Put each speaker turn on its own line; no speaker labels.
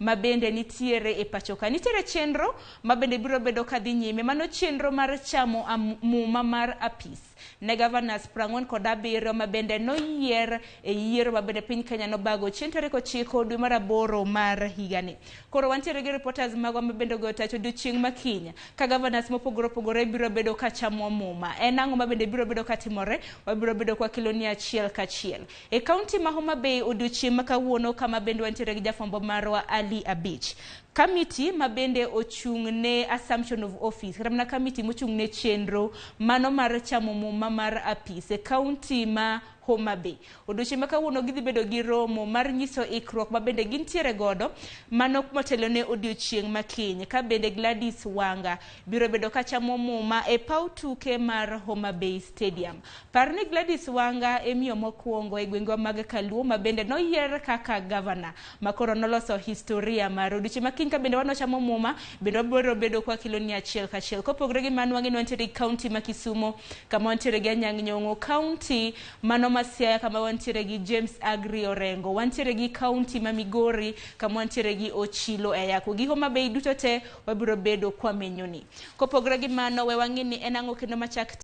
Ma bende nitiere e pacho ka. Nitiere chenro ma bende biro bedo kadhi nyime. Mano chenro mar chamo muma mar apis ne governors 47 ma bende noyier e yiero ma bende piny Kenya nobago chieng' tarik 9 dwe mar 8 mar higani. Koro wantiere gi reporters magwa ma bende ogoyo tach odiochieng' ma kiny ka governors mopogore opogore biro bedo ka chamo muma. En ang'o ma bende biro bedo katimore? Wabiro bedo kwakeloni achiel kachiel. E kaunti ma Homa Bay odiochieng' ma kawuono kama bende wantiere gi jafwambo marwa Ali Abich. Kamiti ma bende ochung' ne assumption of office kata mana kamiti mochung' ne chenro mano mar chamo muma mar apis e kaunti ma Homa Bay. Odiochieng' ma kawuono gidhi bedo gi romo mar nyiso ikruok ma bende gintiere godo mano motelo ne odiochieng' ma kiny ka bende Gladys Wanga biro bedo ka chamo muma e paw tuke mar Homa Bay Stadium. Par ni Gladys Wanga e miyo mokwongo e gwengwa mag Kaluo ma bende noyier kaka gavana ma koro noloso historia mar odiochieng' ma kiny ka bende wanochamo muma bende wabiro bedo kwa keloni achiel kachiel. Kopogore gi mano, wang'e ni wantiere gi kaunti ma Kisumo kama wantiere gi Anyang' Nyong'o, kaunti mano ma Siaya kama wantiere gi James Agri Orengo, wantiere gi kaunti ma Migori kama wantiere gi Ochilo Ayako. Gi Homa Bay duto te wabiro bedo kwamenyoni. Kopogore gi mano, we wang'e ni en ang'o kendo machak